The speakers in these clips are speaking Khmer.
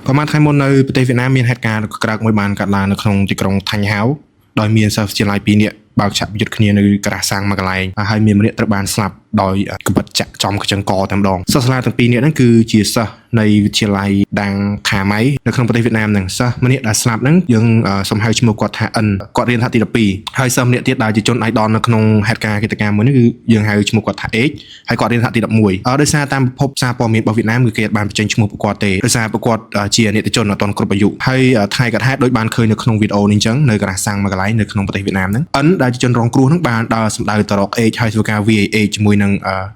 ប្រហែលថ្ងៃមុននៅប្រទេសវៀតណាមមានហេតុការណ៍ក្រើកមួយបានកើតឡើងនៅក្នុងទីក្រុងថាញ់ហាវដោយមានសិស្សវិទ្យាល័យពីរនាក់បើកឆាកប្រយុទ្ធគ្នានៅក្រាស់សាំងមួយកន្លែងហើយមានម្នាក់ត្រូវបានស្លាប់ដោយកាំបិតចាក់ចំកញ្ចឹងកតែម្ដងសិស្សសាលាទាំងពីរនាក់ហ្នឹងគឺជាសិស្សនៃវិទ្យាល័យដាងខាម៉ៃនៅក្នុងប្រទេសវៀតណាមហ្នឹងសិស្សម្នាក់ដែលស្លាប់ហ្នឹងយើងសូមហៅឈ្មោះគាត់ថាអិនគាត់រៀនថ្នាក់ទី12ហើយសិស្សម្នាក់ទៀតដែលជាជនឯកឧត្តមនៅក្នុងហេតុការណ៍កិច្ចការមួយនេះគឺយើងហៅឈ្មោះគាត់ថាអេកហើយគាត់រៀនថ្នាក់ទី11ដោយសារតាមពិភពសារព័ត៌មានរបស់វៀតណាមគឺគេអត់បានបញ្ចេញឈ្មោះពួកគាត់ទេដោយសារពួកគាត់ជាអនិច្ចជនអត់ទាន់គ្រប់អាយុហើយថ្ងៃកថាដូចបានឃើញនៅក្នុងវីដេអូនេះអញ្ចឹងនៅក្រាស់សាំងមួយកន្លែងនៅក្នុងប្រទេសវៀតណាមហ្នឹងអិនដែលជាជនរងគ្រោះហ្នឹងបានដើរសម្ដៅទៅរកអេកហើយធ្វើការ VAA ជាមួយនឹង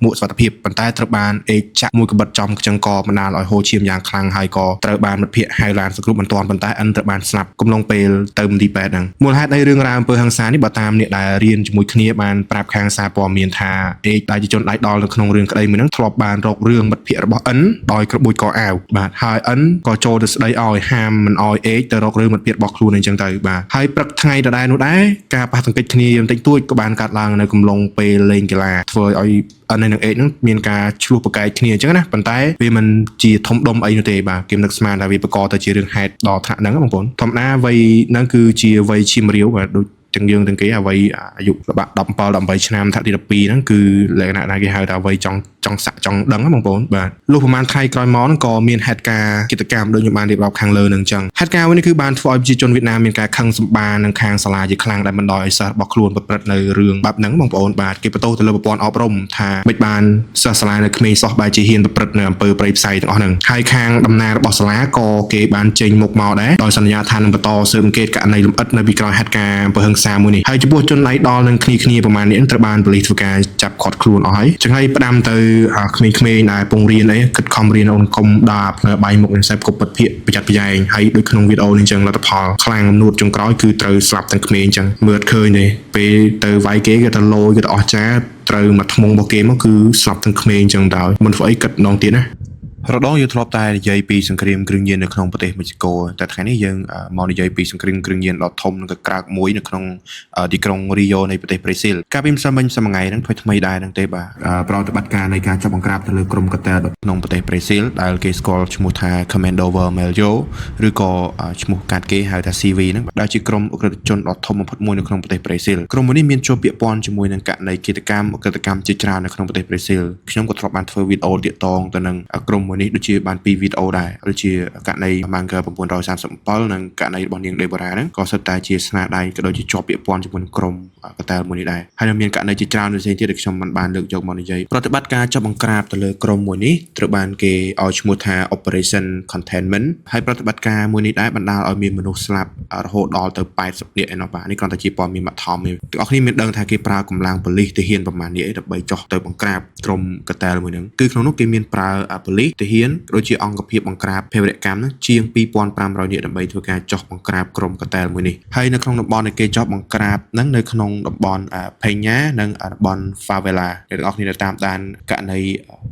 មួកសុវត្ថិភាពប៉ុន្តែត្រូវបានអេកចាក់មួយកបិតចំខ្ចឹងកបណ្ដាលឲ្យហូរឈាមយ៉ាងខ្លាំងហើយក៏ត្រូវបានមិត្តភ័ក្តិហៅឡានសង្គ្រោះបន្ទាន់ប៉ុន្តែអិនត្រូវបានស្លាប់កំឡុងពេលទៅមន្ទីរពេទ្យហ្នឹងមូលហេតុនៃរឿងរ៉ាវអំពើហិង្សានេះបើតាមអ្នកដែលរៀនជាមួយគ្នាបានប្រាប់ខាងសារព័ត៌មានថាអេកដែលជាជនដៃដល់នៅក្នុងរឿងក្តីមួយហ្នឹងធ្លាប់បានរករឿងមិត្តភ័ក្តិរបស់អិនដោយក្របួចកអាវបាទហើយអិនក៏ចូលទៅស្ដីឲ្យហាមមិនឲ្យអេកទៅរករឿងមិត្តភ័ក្តិរបស់ខ្លួនអញ្ចឹងទៅបាទហើយព្រឹកថ្ងៃដដែលនោះដែរការប៉ះទង្គិចគ្នាបន្តិចតួចក៏បានកើតឡើងនៅកំឡុងពេលលេងកីឡាធ្វើឲ្យអិននិងអេកហ្នឹងមានការឆ្លោះប្រកែកគ្នាអញ្ចឹងណាប៉ុន្តែវាមិនជាធំដុំអីនោះទេបាទគេមិននឹកស្មានថាវាបង្កទៅជារឿងហេតុដល់ថ្នាក់ហ្នឹងបងប្អូនធម្មតាវ័យហ្នឹងគឺជាវ័យឈាមរាវបាទដូចទាំងយើងទាំងគេអ្វីអាយុល្បាក់17 18ឆ្នាំថ្នាក់ទី12ហ្នឹងគឺលក្ខណៈណាគេហៅថាអ្វីចង់ចង់សាក់ចង់ដឹងណាបងប្អូនបាទលុះប្រហែលថ្ងៃក្រោយមកហ្នឹងក៏មានហេតុការណ៍គិតកម្មដូចខ្ញុំបានរៀបរាប់ខាងលើហ្នឹងអញ្ចឹងហេតុការណ៍មួយនេះគឺបានធ្វើឲ្យប្រជាជនវៀតណាមមានការខឹងសម្បារនឹងខាងសាលាជាខ្លាំងដែលបណ្ដោយឲ្យសិស្សរបស់ខ្លួនប្រព្រឹត្តនៅរឿងបែបហ្នឹងបងប្អូនបាទគេបន្ទោសទៅលើប្រព័ន្ធអប់រំថាមិនបានសិស្សសាលានៅក្មេងសោះបែរជាហ៊ានប្រព្រឹត្តនៅអំពើព្រៃផ្សៃទាំងអស់ហ្នឹងហើយខាងតំណាងរបស់សាលាក៏គេបានចេញមុខមកដែរដោយសន្យាថានឹងបន្តស៊ើបអង្កេតករណីលម្អិតនៅពីក្រោយហេតុការណ៍អំពើហិង្សាមួយនេះហើយចំពោះជនដៃដល់នឹងគ្នាគ្នាប្រហែលនេះត្រូវបានប៉ូលីសធ្វើការចាប់ឃាត់ខ្លួនអស់ហើយចឹងហើយផ្ដាំទៅក្មេងៗដែលពងរៀនអីគិតខំរៀនអូនកុំដាផ្នើបាយមុខនឹងសេពគប់ពិតភាកប្រយ័ត្នប្រយែងហើយដូចក្នុងវីដេអូនេះចឹងលទ្ធផលខ្លាំងអំនួតចុងក្រោយគឺត្រូវស្លាប់ទាំងក្មេងចឹងមើលអត់ឃើញទេពេលទៅវាយគេគេទៅលយគេទៅអស់ចាត្រូវមកថ្មងរបស់គេមកគឺស្លាប់ទាំងក្មេងចឹងដល់មិនធ្វើអីគិតម្ដងទៀតណា រដងយើងធ្លាប់តែនិយាយពីសង្គ្រាមគ្រឿងញៀននៅក្នុងប្រទេសមិចស៊ីកូតែថ្ងៃនេះយើងមកនិយាយពីសង្គ្រាមគ្រឿងញៀនដ៏ធំនិងកក្រើកមួយនៅក្នុងទីក្រុងរីយ៉ូនៃប្រទេសប្រេស៊ីលកាលពីម្សិលមិញសមថ្ងៃហ្នឹងថ្មីថ្មីដែរហ្នឹងទេបាទប្រតិបត្តិការនៃការចាប់បង្ក្រាបទៅលើក្រុមកតាក្នុងប្រទេសប្រេស៊ីលដែលគេស្គាល់ឈ្មោះថា Commando Vermelho ឬក៏ឈ្មោះកាត់គេហៅថា CV ហ្នឹងដែលជាក្រុមឧក្រិដ្ឋជនដ៏ធំបំផុតមួយនៅក្នុងប្រទេសប្រេស៊ីលក្រុមមួយនេះមានជាប់ពាក់ព័ន្ធជាមួយនឹងករណីឃាតកម្មឧក្រិដ្ឋកម្មជាច្រើននៅក្នុងប្រទេសប្រេស៊ីលខ្ញុំក៏ធ្លាប់បានធ្វើវីដេអូទាក់ទងទៅនឹងក្រុមមួយនេះដូចជាបានពីរវីដេអូដែរដូចជាករណី Manga 937និងករណីរបស់នាង Deborah ហ្នឹងក៏សុទ្ធតែជាស្នាដៃក៏ដូចជាជាប់ពាក់ព័ន្ធជាមួយនឹងក្រុមកតាលមួយនេះដែរហើយនៅមានករណីជាច្រើនផ្សេងទៀតដែលខ្ញុំមិនបានលើកយកមកនិយាយប្រតិបត្តិការចាប់បង្ក្រាបទៅលើក្រុមមួយនេះត្រូវបានគេឲ្យឈ្មោះថា Operation Containment ហើយប្រតិបត្តិការមួយនេះដែរបណ្ដាលឲ្យមានមនុស្សស្លាប់រហូតដល់ទៅ80នាក់ឯណោះបាទនេះគ្រាន់តែជាព័ត៌មានបឋមទេទាំងអស់គ្នាមានដឹងថាគេប្រើកម្លាំងប៉ូលីសទាហានប្រមាណនេះដើម្បីចុះទៅបង្ក្រាបក្រុមកតាលមួយហ្នឹងគឺក្នុងនោះគេមានប្រើប៉ូលីសទាហានដូចជាអង្គភាពបង្ក្រាបភេរវកម្មហ្នឹងជាង2500នាក់ដើម្បីធ្វើការចុះបង្ក្រាបក្រុមកតាលមួយនេះហើយនៅក្នុងតំបន់ដែលគេចុះបង្ក្រាបហ្នឹងនៅក្នុងតំបន់ផេញ៉ានិងតំបន់ Favela អ្នកទាំងអស់គ្នាដែលតាមដានករណី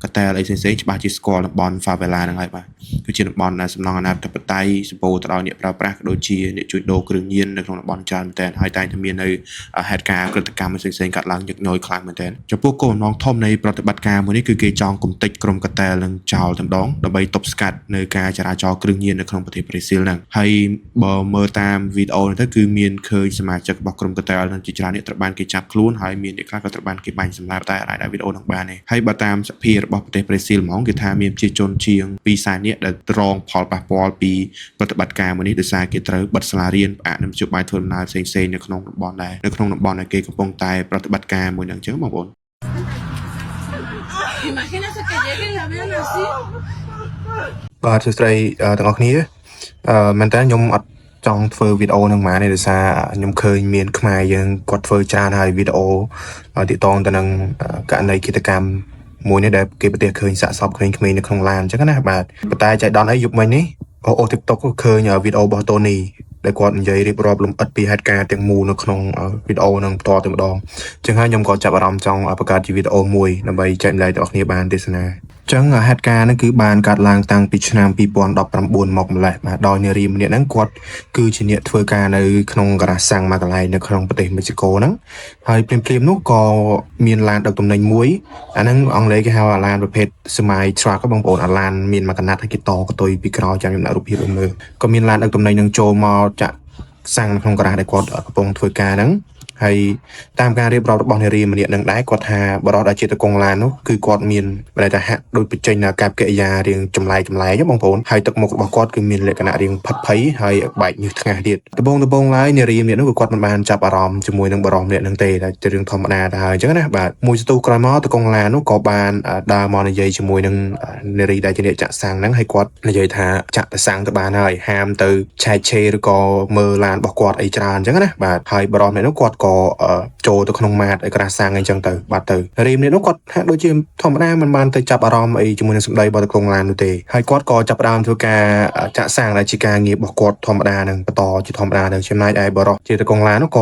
កតាលអីផ្សេងៗច្បាស់ជាស្គាល់តំបន់ Favela ហ្នឹងហើយបាទគឺជាតំបន់ដែលសំណង់អាណាធិបតេយ្យសម្បូរទៅដោយអ្នកប្រើប្រាស់ក៏ដូចជាអ្នកជួញដូរគ្រឿងញៀននៅក្នុងតំបន់ច្រើនមែនទែនហើយតែងតែមាននៅហេតុការណ៍ក្រឹតកម្មផ្សេងៗកើតឡើងញឹកញយខ្លាំងមែនទែនចំពោះគោលបំណងធំនៃប្រតិបត្តិការមួយនេះគឺគេចង់កំទេចក្រុមកតាលនឹងចោលតែម្ដងដើម្បីទប់ស្កាត់នៅការចរាចរណ៍គ្រឿងញៀននៅក្នុងប្រទេសប្រេស៊ីលហ្នឹងហើយបើមើលតាមវីដេអូនេះទៅគឺមានឃើញសមាជិករបស់ក្រុមកតាលនឹងជាច្រើនអ្នកត្រូវបានគេចាប់ខ្លួនហើយមានអ្នកខ្លះក៏ត្រូវបានគេបាញ់សម្លាប់តែអាចដាក់វីដេអូនឹងបានទេហើយបើតាមសភារបស់ប្រទេសប្រេស៊ីលហ្មងគេថាមានប្រជាជនជាង2សែននាក់ដែលរងផលប៉ះពាល់ពីប្រតិបត្តិការមួយនេះដោយសារគេត្រូវបិទសាលារៀនផ្អាកនឹងមធ្យោបាយធ្វើដំណើរផ្សេងៗនៅក្នុងតំបន់ដែរនៅក្នុងតំបន់ដែលគេកំពុងតែប្រតិបត្តិការមួយហ្នឹងអញ្ចឹងបងប្អូន Imagínense que lleguen y la vean así. បាទសួស្តីទាំងអស់គ្នាមែនតើខ្ញុំអត់ចង់ធ្វើវីដេអូនឹងហ្មងទេដោយសារខ្ញុំឃើញមានខ្មែរយើងគាត់ធ្វើច្រើនហើយវីដេអូទាក់ទងទៅនឹងករណីឃាតកម្មមួយនេះដែលគេប្រទះឃើញសាកសពក្មេងៗនៅក្នុងឡានអញ្ចឹងណាបាទប៉ុន្តែចៃដន្យអីយប់មិញនេះអូ TikTok ក៏ឃើញវីដេអូរបស់តូនីដែលគាត់និយាយរៀបរាប់លម្អិតពីហេតុការណ៍ទាំងមូលនៅក្នុងវីដេអូនឹងផ្ទាល់តែម្ដងអញ្ចឹងហើយខ្ញុំក៏ចាប់អារម្មណ៍ចង់បង្កើតជាវីដេអូមួយដើម្បីចែករំលែកដល់អ្នកគ្នាបានទេសនា។ ចឹងហេតុការណ៍ហ្នឹងគឺបានកើតឡើងតាំងពីឆ្នាំ2019មកម្លេះបាទដោយនារីម្នាក់ហ្នឹងគាត់គឺជាអ្នកធ្វើការនៅក្នុងការ៉ាស់សាំងមួយកន្លែងនៅក្នុងប្រទេសមិចស៊ីកូហ្នឹងហើយភ្លាមៗនោះក៏មានឡានដឹកទំនិញមួយអាហ្នឹងអង់គ្លេសគេហៅអាឡានប្រភេទ semi truck បងប្អូនអាឡានមានមួយកណាត់ហើយគេតកន្ទុយពីក្រោយចាំខ្ញុំដាក់រូបភាពឲ្យមើលក៏មានឡានដឹកទំនិញនឹងចូលមកចាក់សាំងនៅក្នុងការ៉ាស់ដែលគាត់កំពុងធ្វើការហ្នឹងហើយតាមការរៀបរាប់របស់នារីម្នាក់នឹងដែរគាត់ថាបុរសដែលជាតកងឡាននោះគឺគាត់មានបើថាហាក់ដូចបញ្ចេញអាកប្បកិរិយារៀងចម្លែកចម្លែកបងប្អូនហើយទឹកមុខរបស់គាត់គឺមានលក្ខណៈរៀងផិតភ័យហើយបែកញើសថ្ងាសទៀតដំបងដំបងឡើយនារីម្នាក់នោះគឺគាត់មិនបានចាប់អារម្មណ៍ជាមួយនឹងបុរសម្នាក់នឹងទេតែជារឿងធម្មតាទៅហើយអញ្ចឹងណាបាទមួយសន្ទុះក្រោយមកតកងឡាននោះក៏បានដើរមកនិយាយជាមួយនឹងនារីដែលជាអ្នកចាក់សាំងហ្នឹងហើយគាត់និយាយថាចាក់តែសាំងទៅបានហើយហាមទៅឆែកឆេរឬក៏មើលឡានរបស់គាត់អីច្រើនអញ្ចឹងណាបាទហើយបុរសម្នាក់នោះគាត់ក៏ចូលទៅក្នុងម៉ាតអីក្រាស់សាំងអីចឹងទៅបាទទៅរីមនេះនោះគាត់ហាក់ដូចជាធម្មតាមិនបានទៅចាប់អារម្មណ៍អីជាមួយនឹងសម្ដីរបស់តកងឡាននោះទេហើយគាត់ក៏ចាប់ផ្ដើមធ្វើការចាក់សាំងដែលជាការងាររបស់គាត់ធម្មតានឹងបន្តជាធម្មតានឹងចំណែកឯបុរសជាតកងឡាននោះក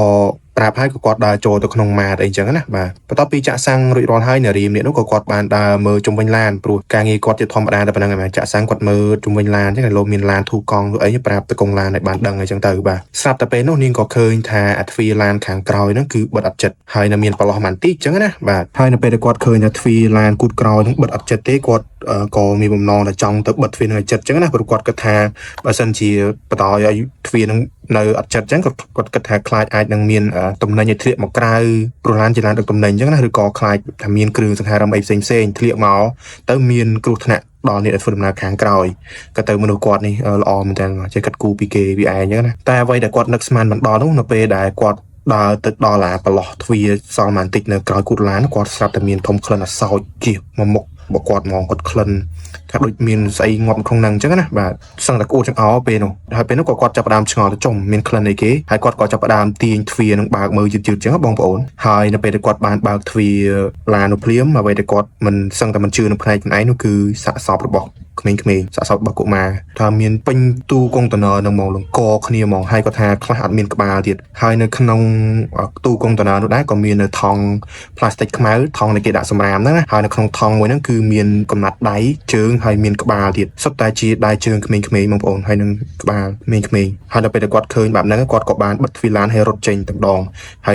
៏ប្រាប់ឲ្យក៏គាត់ដើរចូលទៅក្នុងម៉ាតអីចឹងណាបាទបន្ទាប់ពីចាក់សាំងរួចរាល់ហើយនារីម្នាក់នោះក៏គាត់បានដើរមើលជុំវិញឡានព្រោះការងារគាត់ជាធម្មតាតែប៉ុណ្្នឹងឯងចាក់សាំងគាត់មើលជុំវិញឡានចឹងលោកមានឡានធូកង់ឬអីប្រាប់តកងឡានឲ្យបានដឹងអីចឹងទៅបាទស្រាប់តែពេលនោះនាងក៏ឃើញថាអាទ្វារឡានខាងក្រោយហ្នឹងគឺបិទអត់ចិត្តហើយនៅមានប្រឡោះម៉ាន់តិចចឹងណាបាទហើយនៅពេលដែលគាត់ឃើញថាទ្វារឡានគូតក្រោយហ្នឹងបិទអត់ចិត្តទេគាត់ក៏មានបំណងថាចង់ទៅបិទទ្វារនឹងឲ្យចិត្តចឹងណាព្រោះគាត់គិតថាបើសិនជាបដ ாய் ឲ្យទ្វារនឹងនៅអត់ចិត្តចឹងគាត់គាត់គិតថាខ្លាចអាចនឹងមានតំណែងឲ្យធ្លាក់មកក្រៅព្រោះឡានជាឡានដឹកតំណែងចឹងណាឬក៏ខ្លាចថាមានគ្រឿងសង្ហារឹមអីផ្សេងផ្សេងធ្លាក់មកទៅមានគ្រោះថ្នាក់ដល់អ្នកដែលធ្វើដំណើរខាងក្រោយក៏ទៅមនុស្សគាត់នេះល្អមែនតើចេះគិតគូរពីគេពីឯងចឹងណាតែអ្វីដែលគាត់នឹកស្មានមិនដល់នោះនៅពេលដែលគាត់ដើរទៅដល់អាប្រឡោះទ្វារសល់បន្តិចនៅក្រោយគូតឡានគាត់ស្រាប់តែមានធំក្លិនអសោចជៀសមកមុខរបស់គាត់ហ្មងគាត់ក្លិនថាដូចមានស្អីងាប់ក្នុងហ្នឹងអញ្ចឹងណាបាទសឹងតែគួរចង្អោរពេលនោះហើយពេលនោះក៏គាត់ចាប់ផ្ដើមឆ្ងល់ទៅចំមានក្លិនអីគេហើយគាត់ក៏ចាប់ផ្ដើមទាញទ្វារនឹងបើកមើលយឺតៗអញ្ចឹងបងប្អូនហើយនៅពេលដែលគាត់បានបើកទ្វារឡាននោះភ្លាមអ្វីដែលគាត់មិនសឹងតែមិនជឿនឹងផ្នែកខ្លួនឯងនោះគឺសាកសពរបស់ក្មេងៗសាកសពរបស់កុមារថាមានពេញទូកុងតឺន័រនឹងមកលង្កគ្នាហ្មងហើយគាត់ថាខ្លះអត់មានក្បាលទៀតហើយនៅក្នុងទូកុងតឺន័រនោះដែរក៏មាននៅថង់ផ្លាស្ទិកខ្មៅថង់ដែលគេដាក់សម្រាមហ្នឹងណាហើយនៅក្នុងថង់មួយហ្នឹងគឺមានកំណាត់ដៃជើងហើយមានក្បាលទៀតសុទ្ធតែជាដៃជើងក្មេងៗបងប្អូនហើយនឹងក្បាលក្មេងៗហើយដល់ពេលដែលគាត់ឃើញបែបហ្នឹងគាត់ក៏បានបិទទ្វារឡានហើយរត់ចេញតែម្ដងហើ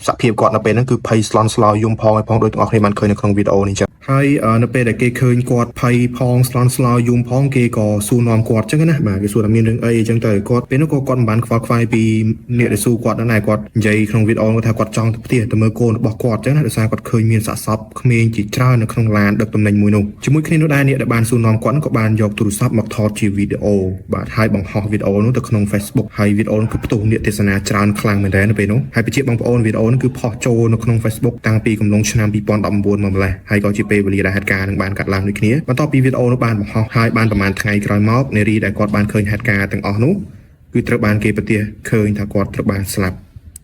យសភាពគាត់នៅពេលហ្នឹងគឺភ័យស្លន់ស្លោយំផងហើយផងដូចទាំងអស់គ្នាបានឃើញនៅក្នុងវីដេអូនេះចឹងហើយនៅពេលដែលគេឃើញគាត់ភ័យផងស្លន់ស្លោយំផងគេក៏សួរនាំគាត់ចឹងណាបាទគេសួរថាមានរឿងអីអញ្ចឹងទៅគាត់ពេលនោះក៏គាត់មិនបានខ្វល់ខ្វាយពីអ្នកដែលសួរគាត់ហ្នឹងដែរគាត់និយាយក្នុងវីដេអូនោះថាគាត់ចង់ទៅផ្ទះទៅមើលកូនរបស់គាត់ចឹងណាដោយសារគាត់ឃើញមានសាកសពក្មេងជាច្រើននៅក្នុងឡានដឹកទំនិញមួយនោះជាមួយគ្នានោះដែរអ្នកដែលបានសួរនាំគាត់ក៏បានយកទូរស័ព្ទមកថតជាវីដេអូបាទហើយបង្ហោះវីដេអូនោះទៅក្នុង Facebook ហើយវីដេអូនោះគឺផ្ទុះអ្នកទេសនាច្រើនខ្លាំងមែនទែននៅពេលនោះហើយបញ្ជាក់បងប្អូនវីដេអូនោះគឺផុសចូលនៅក្នុង Facebook តាំងពីកំឡុងឆ្នាំ2019មកម្លេះហើយក៏ជាពេលវេលាដែលហេតុការណ៍នឹងបានកាត់ឡើងដូចគ្នាបន្ទាប់ពីវីដេអូនោះបានបង្ហោះហើយបានប្រហែលថ្ងៃក្រោយមកនារីដែលគាត់បានឃើញហេតុការណ៍ទាំងអស់នោះគឺត្រូវបានគេប្រទះឃើញថាគាត់ត្រូវបានស្លាប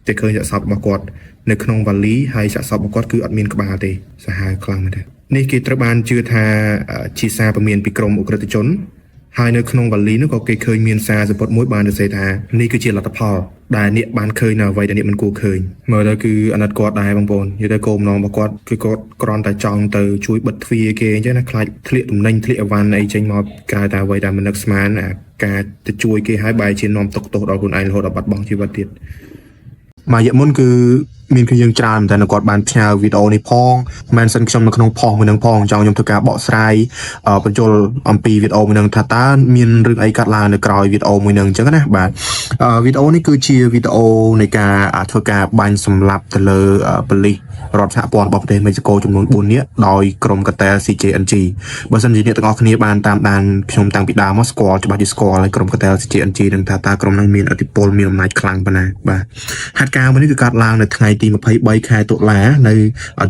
់តែឃើញសាកសពរបស់គាត់នៅក្នុងវ៉ាលីហើយសាកសពរបស់គាត់គឺអត់មានក្បាលទេសាហាវខ្លាំងមែនទេនេះគេត្រូវបានជឿថាជាសារព្រមានពីក្រមអ ுக ្រិតជនហើយនៅក្នុងវ៉ាលីនោះក៏គេឃើញមានសារសម្ពុតមួយបានសរសេរថានេះគឺជាលទ្ធផលដែលអ្នកបានឃើញនៅអ្វីដែលអ្នកមិនគួរឃើញមើលទៅគឺអាណិតគាត់ដែរបងប្អូននិយាយទៅគោលបំណងរបស់គាត់គឺគាត់គ្រាន់តែចង់ទៅជួយបិទទ្វារគេអញ្ចឹងណាខ្លាចធ្លាក់ទំនិញធ្លាក់អីវ៉ាន់អីចេញមកក្រៅតែអ្វីដែលមិននឹកស្មានអាការទៅជួយគេឲ្យបែរជានាំទុកទោសដល់ខ្លួនឯងរហូតដល់បាត់បង់ជីវិតទៀតមួយរយៈមុនគឺមានគ្នាយើងច្រើនតែគាត់បានផ្ញើវីដេអូនេះផងមែនសិនខ្ញុំនៅក្នុងផុសមួយនឹងផងចង់ខ្ញុំធ្វើការបកស្រាយបញ្ចូលអំពីវីដេអូមួយនឹងថាតើមានរឿងអីកាត់ឡើងនៅក្រោយវីដេអូមួយនឹងអញ្ចឹងណាបាទវីដេអូនេះគឺជាវីដេអូនៃការធ្វើការបាញ់សម្លាប់ទៅលើប៉ូលីសរដ្ឋសហព័ន្ធរបស់ប្រទេសមេស៊ីកូចំនួន4នាក់ដោយក្រុមកតា CJNG បើសិនជាអ្នកទាំងអស់គ្នាបានតាមដានខ្ញុំតាំងពីដើមមកស្គាល់ច្បាស់ជាស្គាល់ហើយក្រុមកតា CJNG នឹងថាតើក្រុមហ្នឹងមានឥទ្ធិពលមានអំណាចខ្លាំងប៉ុណ្ណាបាទហេតុការណ៍មួយនេះគឺកើតឡើងនៅថ្ងៃទី23ខែតុលានៅ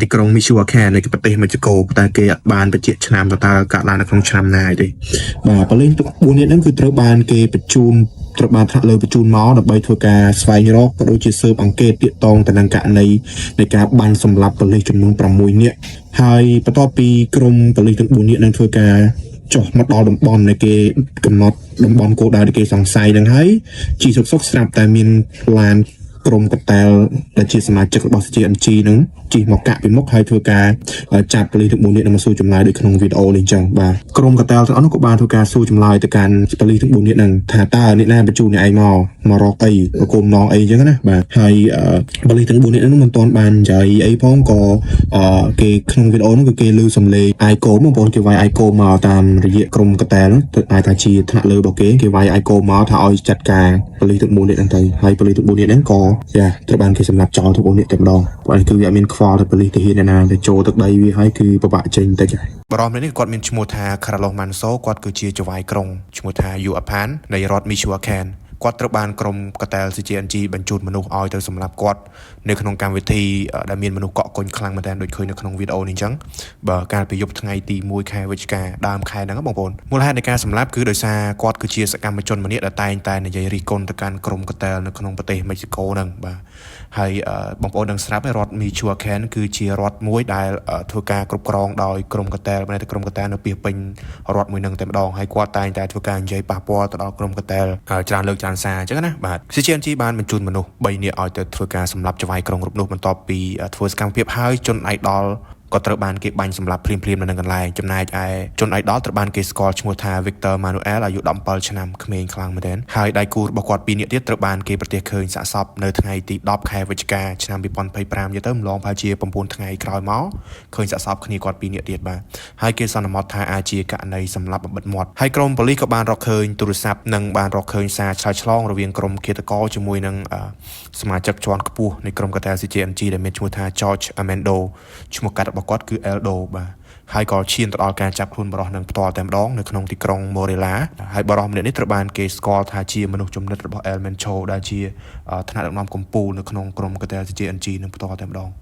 ទីក្រុង Michoacan នៃប្រទេសមេស៊ីកូតែគេអត់បានបញ្ជាក់ឆ្នាំថាតើកើតឡើងនៅក្នុងឆ្នាំណាទេបាទប៉ូលីសទាំង4នាក់ហ្នឹងគឺត្រូវបានគេបញ្ជូនត្រូវបានថ្នាក់លើបញ្ជូនមកដើម្បីធ្វើការស្វែងរកក៏ដូចជាស៊ើបអង្កេតទាក់ទងទៅនឹងករណីនៃការបាញ់សម្លាប់ប៉ូលីសចំនួន6នាក់ហើយបន្ទាប់ពីក្រុមប៉ូលីសទាំង4នាក់នឹងធ្វើការចុះមកដល់តំបន់ដែលគេកំណត់តំបន់គោលដៅដែលគេសង្ស័យនឹងហើយជីសុកសុកស្រាប់តែមានឡាន ក្រុមកតែលដែលជាសមាជិករបស់ CJNG នឹងជិះមកកាក់ពីមុខហើយធ្វើការចាប់ប៉ូលីសទាំង4នាក់នឹងមកសួរចម្លើយដូចក្នុងវីដេអូនេះអញ្ចឹងបាទក្រុមកតែលទាំងអស់នោះក៏បានធ្វើការសួរចម្លើយទៅកាន់ប៉ូលីសទាំង4នាក់ហ្នឹងថាតើអ្នកណាបញ្ជូនអ្នកឯងមកមករកអីប្រគំនងអីអញ្ចឹងណាបាទហើយប៉ូលីសទាំង4នាក់ហ្នឹងមិនទាន់បាននិយាយអីផងក៏គេក្នុងវីដេអូហ្នឹងគឺគេឮសំឡេងអាយកូបងប្អូនគេវាយអាយកូមកតាមរយៈក្រុមកតែលហ្នឹងទៅអាចថាជាថ្នាក់លើរបស់គេគេវាយអាយកូមកថាឲ្យចាត់ការប៉ូលីសទាំង4នាក់ហ្នឹងទៅហើយប៉ូលីសទាំង4នាក់ហ្នឹងក៏យ៉ាត្រូវបានគេសម្លាប់ចោលទាំង4នាក់តែម្ដងព្រោះនេះគឺវាអត់មានខ្វល់ទៅប៉ូលីសទាហានអ្នកណាទៅចូលទឹកដីវាហើយគឺពិបាកចេញតិចហើយបរិមនេះគាត់មានឈ្មោះថា Carlos Manzo គាត់គឺជាចៅហ្វាយក្រុងឈ្មោះថា Uruapan នៃរដ្ឋ Michoacan គាត់ត្រូវបានក្រុមកតែល CJNG បញ្ជូនមនុស្សឲ្យទៅសម្លាប់គាត់នៅក្នុងកម្មវិធីដែលមានមនុស្សកក់កុញខ្លាំងមែនទែនដូចឃើញនៅក្នុងវីដេអូនេះអញ្ចឹងបើកាលពីយប់ថ្ងៃទី1ខែវិច្ឆិកាដើមខែហ្នឹងបងប្អូនមូលហេតុនៃការសម្លាប់គឺដោយសារគាត់គឺជាសកម្មជនម្នាក់ដែលតែងតែនិយាយរិះគន់ទៅកាន់ក្រុមកតែលនៅក្នុងប្រទេសមិចស៊ីកូហ្នឹងបាទហើយបងប្អូនដឹងស្រាប់ហើយរដ្ឋ Michoacan គឺជារដ្ឋមួយដែលធ្វើការគ្រប់គ្រងដោយក្រុមកតែលមានតែក្រុមកតែលនៅពីពេញរដ្ឋមួយនឹងតែម្ដងហើយគាត់តែងតែធ្វើការនិយាយប៉ះពាល់ទៅដល់ក្រុមកតែលច្រើនលើកច្រើនសារអញ្ចឹងណាបាទ CJNG បានបញ្ជូនមនុស្ស3នាក់ឲ្យទៅធ្វើការសម្លាប់ចៅហ្វាយក្រុងរូបនោះបន្ទាប់ពីធ្វើសកម្មភាពហើយជនឯកដល់ក៏ត្រូវបានគេបាញ់សម្លាប់ភ្លាមៗនៅនឹងកន្លែងចំណែកឯជនឯកដល់ត្រូវបានគេស្គាល់ឈ្មោះថា Victor Manuel អាយុ17ឆ្នាំក្មេងខ្លាំងមែនទែនហើយដៃគូរបស់គាត់ពីរនាក់ទៀតត្រូវបានគេប្រទះឃើញសាកសពនៅថ្ងៃទី10ខែវិច្ឆិកាឆ្នាំ2025និយាយទៅម្លងប្រហែលជា9ថ្ងៃក្រោយមកឃើញសាកសពគ្នាគាត់ពីរនាក់ទៀតបាទហើយគេសន្មតថាអាចជាករណីសម្លាប់បំបិតមាត់ហើយក្រុមប៉ូលីសក៏បានរកឃើញទូរស័ព្ទនិងបានរកឃើញសារឆ្លើយឆ្លងរវាងក្រុមឃាតករជាមួយនឹងសមាជិកជាន់ខ្ពស់នៃក្រុមកតា CJNG ដែលមានឈ្មោះថា George Amendo ឈ្មោះកាត់របស់គាត់គឺ Eldo បាទហើយក៏ឈានទៅដល់ការចាប់ខ្លួនបុរសនឹងផ្ទាល់តែម្ដងនៅក្នុងទីក្រុង Morelia ហើយបុរសម្នាក់នេះត្រូវបានគេស្គាល់ថាជាមនុស្សជំនិតរបស់ El Mencho ដែលជាថ្នាក់ដឹកនាំកំពូលនៅក្នុងក្រុមកតា CJNG នឹងផ្ទាល់តែម្ដង។